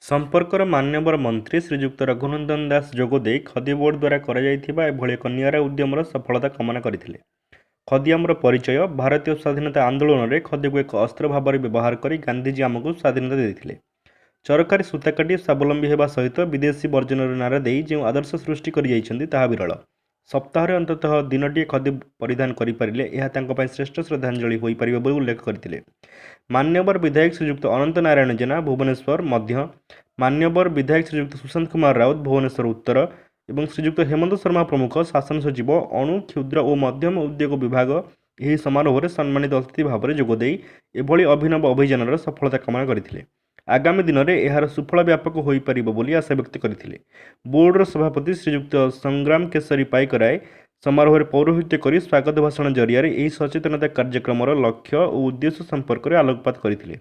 ସମ୍ପର୍କର ମାନ୍ୟବର ମନ୍ତ୍ରୀ ଶ୍ରୀଯୁକ୍ତ ରଘୁନନ୍ଦନ ଦାସ ଯୋଗଦେଇ ଖଦି ବୋର୍ଡ ଦ୍ୱାରା କରାଯାଇଥିବା ଏଭଳି ଏକ ନିଆରା ଉଦ୍ୟମର ସଫଳତା କାମନା କରିଥିଲେ। ଖଦି ଆମର ପରିଚୟ। ଭାରତୀୟ ସ୍ୱାଧୀନତା ଆନ୍ଦୋଳନରେ ଖଦିକୁ ଏକ ଅସ୍ତ୍ର ଭାବରେ ବ୍ୟବହାର କରି ଗାନ୍ଧିଜୀ ଆମକୁ ସ୍ୱାଧୀନତା ଦେଇଥିଲେ। ଚରଖାରେ ସୂତା କାଟି ସ୍ୱାବଲମ୍ବୀ ହେବା ସହିତ ବିଦେଶୀ ବର୍ଜନର ନାରା ଦେଇ ଯେଉଁ ଆଦର୍ଶ ସୃଷ୍ଟି କରିଯାଇଛନ୍ତି, ତାହା ବିରଳ। ସପ୍ତାହରେ ଅନ୍ତତଃ ଦିନଟିଏ ଖଦି ପରିଧାନ କରିପାରିଲେ ଏହା ତାଙ୍କ ପାଇଁ ଶ୍ରେଷ୍ଠ ଶ୍ରଦ୍ଧାଞ୍ଜଳି ହୋଇପାରିବ ବୋଲି ଉଲ୍ଲେଖ କରିଥିଲେ। ମାନ୍ୟବର ବିଧାୟକ ଶ୍ରୀଯୁକ୍ତ ଅନନ୍ତ ନାରାୟଣ ଜେନା, ଭୁବନେଶ୍ୱର ମଧ୍ୟ, ମାନ୍ୟବର ବିଧାୟକ ଶ୍ରୀଯୁକ୍ତ ସୁଶାନ୍ତ କୁମାର ରାଉତ, ଭୁବନେଶ୍ୱର ଉତ୍ତର ଏବଂ ଶ୍ରୀଯୁକ୍ତ ହେମନ୍ତ ଶର୍ମା ପ୍ରମୁଖ ଶାସନ ସଚିବ, ଅଣୁ, କ୍ଷୁଦ୍ର ଓ ମଧ୍ୟମ ଉଦ୍ୟୋଗ ବିଭାଗ ଏହି ସମାରୋହରେ ସମ୍ମାନିତ ଅତିଥି ଭାବରେ ଯୋଗଦେଇ ଏଭଳି ଅଭିନବ ଅଭିଯାନର ସଫଳତା କାମନା କରିଥିଲେ। ଆଗାମୀ ଦିନରେ ଏହାର ସୁଫଳ ବ୍ୟାପକ ହୋଇପାରିବ ବୋଲି ଆଶା ବ୍ୟକ୍ତ କରିଥିଲେ। ବୋର୍ଡର ସଭାପତି ଶ୍ରୀଯୁକ୍ତ ସଂଗ୍ରାମ କେଶରୀ ପାଇକରାୟ ସମାରୋହରେ ପୌରୋହିତ୍ୟ କରି ସ୍ୱାଗତ ଭାଷଣ ଜରିଆରେ ଏହି ସଚେତନତା କାର୍ଯ୍ୟକ୍ରମର ଲକ୍ଷ୍ୟ ଓ ଉଦ୍ଦେଶ୍ୟ ସମ୍ପର୍କରେ ଆଲୋକପାତ କରିଥିଲେ।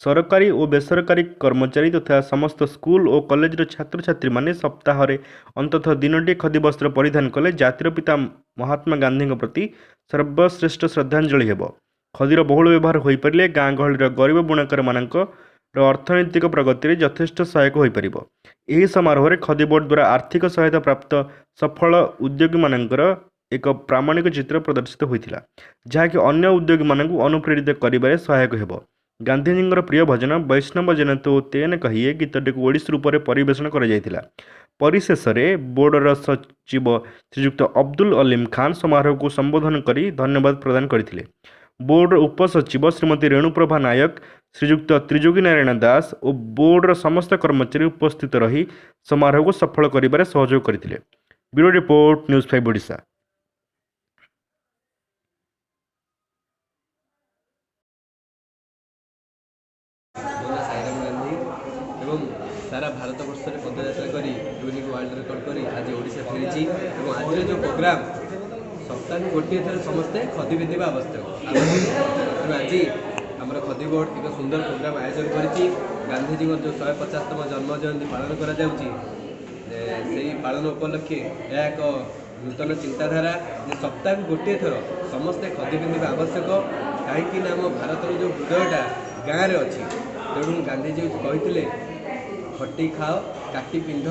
ସରକାରୀ ଓ ବେସରକାରୀ କର୍ମଚାରୀ ତଥା ସମସ୍ତ ସ୍କୁଲ ଓ କଲେଜର ଛାତ୍ରଛାତ୍ରୀମାନେ ସପ୍ତାହରେ ଅନ୍ତତଃ ଦିନଟିଏ ଖଦି ବସ୍ତ୍ର ପରିଧାନ କଲେ ଜାତିର ପିତା ମହାତ୍ମା ଗାନ୍ଧୀଙ୍କ ପ୍ରତି ସର୍ବଶ୍ରେଷ୍ଠ ଶ୍ରଦ୍ଧାଞ୍ଜଳି ହେବ। ଖଦିର ବହୁଳ ବ୍ୟବହାର ହୋଇପାରିଲେ ଗାଁ ଗହଳିର ଗରିବ ବୁଣାକାରମାନଙ୍କର ଅର୍ଥନୈତିକ ପ୍ରଗତିରେ ଯଥେଷ୍ଟ ସହାୟକ ହୋଇପାରିବ। ଏହି ସମାରୋହରେ ଖଦି ବୋର୍ଡ ଦ୍ୱାରା ଆର୍ଥିକ ସହାୟତା ପ୍ରାପ୍ତ ସଫଳ ଉଦ୍ୟୋଗୀମାନଙ୍କର ଏକ ପ୍ରାମାଣିକ ଚିତ୍ର ପ୍ରଦର୍ଶିତ ହୋଇଥିଲା, ଯାହାକି ଅନ୍ୟ ଉଦ୍ୟୋଗୀମାନଙ୍କୁ ଅନୁପ୍ରେରିତ କରିବାରେ ସହାୟକ ହେବ। ଗାନ୍ଧିଜୀଙ୍କର ପ୍ରିୟ ଭଜନ ବୈଷ୍ଣବ ଜନ ତୋ ତେନ କହିଏ ଗୀତଟିକୁ ଓଡ଼ିଶୀ ରୂପରେ ପରିବେଷଣ କରାଯାଇଥିଲା। ପରିଶେଷରେ ବୋର୍ଡର ସଚିବ ଶ୍ରୀଯୁକ୍ତ ଅବଦୁଲ ଅଲିମ ଖାନ ସମାରୋହକୁ ସମ୍ବୋଧନ କରି ଧନ୍ୟବାଦ ପ୍ରଦାନ କରିଥିଲେ। ବୋର୍ଡର ଉପସଚିବ ଶ୍ରୀମତୀ ରେଣୁପ୍ରଭା ନାୟକ, ଶ୍ରୀଯୁକ୍ତ ତ୍ରିଯୋଗୀ ନାରାୟଣ ଦାସ ଓ ବୋର୍ଡର ସମସ୍ତ କର୍ମଚାରୀ ଉପସ୍ଥିତ ରହି ସମାରୋହକୁ ସଫଳ କରିବାରେ ସହଯୋଗ କରିଥିଲେ। Bureau report, news 5 Odisha. ମୋ ନାଁ ସାଇରାମ ଗାନ୍ଧୀ ଏବଂ ସାରା ଭାରତବର୍ଷରେ ପଦଯାତ୍ରା କରି ୟୁନିକ୍ ୱାର୍ଲଡ ରେକର୍ଡ଼ କରି ଆଜି ଓଡ଼ିଶା ଫେରିଛି ଏବଂ ଆଜିର ଯେଉଁ ପ୍ରୋଗ୍ରାମ୍, ସପ୍ତାହକୁ ଗୋଟିଏ ଥର ସମସ୍ତେ ଖଦି ପିନ୍ଧିବା ଆବଶ୍ୟକ। ତେଣୁ ଆଜି ଆମର ଖଦି ବୋର୍ଡ଼ ଏକ ସୁନ୍ଦର ପ୍ରୋଗ୍ରାମ୍ ଆୟୋଜନ କରିଛି। ଗାନ୍ଧିଜୀଙ୍କର ଯେଉଁ 150ତମ ଜନ୍ମ ଜୟନ୍ତୀ ପାଳନ କରାଯାଉଛି, ସେଇ ପାଳନ ଉପଲକ୍ଷେ ଏହା ଏକ ନୂତନ ଚିନ୍ତାଧାରା ଯେ ସପ୍ତାହକୁ ଗୋଟିଏ ଥର ସମସ୍ତେ ଖଦି ପିନ୍ଧିବା ଆବଶ୍ୟକ। କାହିଁକି ନା ଆମ ଭାରତର ଯେଉଁ ହୃଦୟଟା ଗାଁରେ ଅଛି। ତେଣୁ ଗାନ୍ଧିଜୀ କହିଥିଲେ, ଖଟି ଖାଅ, କାଟି ପିନ୍ଧ।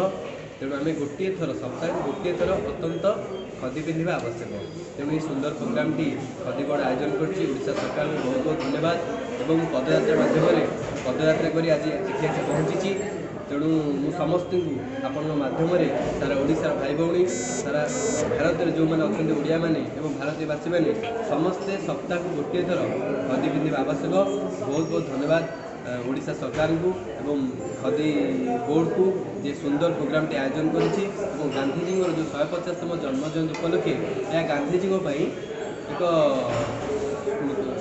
ତେଣୁ ଆମେ ଗୋଟିଏ ଥର, ସପ୍ତାହକୁ ଗୋଟିଏ ଥର ଅତ୍ୟନ୍ତ ଖଦି ପିନ୍ଧିବା ଆବଶ୍ୟକ। ତେଣୁ ଏହି ସୁନ୍ଦର ପ୍ରୋଗ୍ରାମଟି ଖଦି ବୋର୍ଡ଼ ଆୟୋଜନ କରିଛି। ଓଡ଼ିଶା ସରକାରଙ୍କୁ ବହୁତ ବହୁତ ଧନ୍ୟବାଦ ଏବଂ ପଦଯାତ୍ରା ମାଧ୍ୟମରେ ପଦଯାତ୍ରା କରି ଆଜି ଏଠି ଆସି ପହଞ୍ଚିଛି। ତେଣୁ ମୁଁ ସମସ୍ତଙ୍କୁ ଆପଣଙ୍କ ମାଧ୍ୟମରେ ସାରା ଓଡ଼ିଶାର ଭାଇ ଭଉଣୀ, ସାରା ଭାରତରେ ଯେଉଁମାନେ ଅଛନ୍ତି ଓଡ଼ିଆମାନେ ଏବଂ ଭାରତୀୟବାସୀମାନେ, ସମସ୍ତେ ସପ୍ତାହକୁ ଗୋଟିଏ ଥର ଖଦି ପିନ୍ଧିବା ଆବଶ୍ୟକ। ବହୁତ ବହୁତ ଧନ୍ୟବାଦ ଓଡ଼ିଶା ସରକାରଙ୍କୁ ଏବଂ ଖଦି ବୋର୍ଡ଼କୁ ଯେ ସୁନ୍ଦର ପ୍ରୋଗ୍ରାମଟି ଆୟୋଜନ କରିଛି ଏବଂ ଗାନ୍ଧିଜୀଙ୍କର ଯେଉଁ 150ତମ ଜନ୍ମ ଜୟନ୍ତୀ ଉପଲକ୍ଷେ ଏହା ଗାନ୍ଧିଜୀଙ୍କ ପାଇଁ ଏକ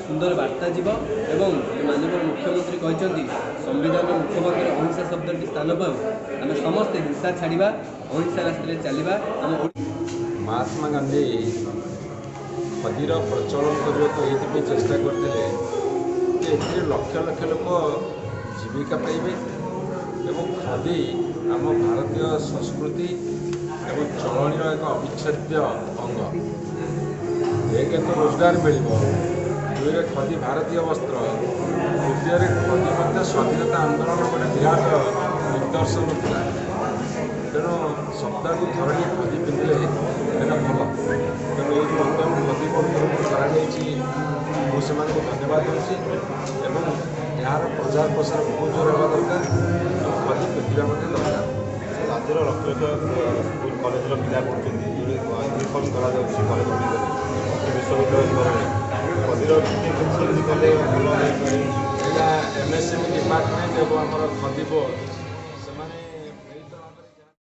ସୁନ୍ଦର ବାର୍ତ୍ତା ଯିବ। ଏବଂ ମାନ୍ୟବର ମୁଖ୍ୟମନ୍ତ୍ରୀ କହିଛନ୍ତି, ସମ୍ବିଧାନର ମୁଖବନ୍ଧରେ ଅହିଂସା ଶବ୍ଦଟି ସ୍ଥାନ ପାଉ। ଆମେ ସମସ୍ତେ ହିଂସା ଛାଡ଼ିବା, ଅହିଂସା ରାସ୍ତାରେ ଚାଲିବା। ଆମ ମହାତ୍ମା ଗାନ୍ଧୀ ଖଦିର ପ୍ରଚଳନ କରିବାକୁ ଏଇଥିପାଇଁ ଚେଷ୍ଟା କରିଥିଲେ ଯେ ଏଥିରେ ଲକ୍ଷ ଲକ୍ଷ ଲୋକ ଜୀବିକା ପାଇବେ ଏବଂ ଖଦି ଆମ ଭାରତୀୟ ସଂସ୍କୃତି ଏବଂ ଚଳଣିର ଏକ ଅବିଚ୍ଛେଦ୍ୟ ଅଙ୍ଗ। ଏକ ତ ରୋଜଗାର ମିଳିବ, ଦୁଇରେ ଖଦି ଭାରତୀୟ ବସ୍ତ୍ର, ତୃତୀୟରେ ଖଦି ମଧ୍ୟ ସ୍ୱାଧୀନତା ଆନ୍ଦୋଳନ ଗୋଟେ ବିରାଟ ନିଦର୍ଶନ ଥିଲା। ତେଣୁ ସପ୍ତାହକୁ ଥରଟିଏ ଖଦି ପିନ୍ଧିଲେ ଏଇଟା ଭଲ। ତେଣୁ ଏଇ ଯେଉଁ ଉଦ୍ୟମ ଖଦି ବୋର୍ଡ଼ ତରଫରୁ କରାଯାଇଛି, ମୁଁ ସେମାନଙ୍କୁ ଧନ୍ୟବାଦ ଦେଉଛି ଏବଂ ଏହାର ପ୍ରଚାର ପ୍ରସାର ବହୁତ ଜୋର ହେବା ଦରକାର ଏବଂ ଖଦି ପିନ୍ଧିବା ମଧ୍ୟ ଦରକାର। ରାଜ୍ୟର ଲକ୍ଷ ଲକ୍ଷ ସ୍କୁଲ କଲେଜର ପିଲା ପଢ଼ୁଛନ୍ତି, ୟୁନିଫର୍ମ କରାଯାଉଛି କଲେଜ ଗୁଡ଼ିକରେ, ବିଶ୍ୱବିଦ୍ୟାଳୟ ସ୍ତରରେ ଖଦିର କେମିତି କଲେ ଭଲ ହେଇପାରେ? ଏଇଟା ଏମ୍ଏସ୍ଏମ୍ଇ ଡିପାର୍ଟମେଣ୍ଟ ଏବଂ ଆମର ଖଦି ବୋର୍ଡ଼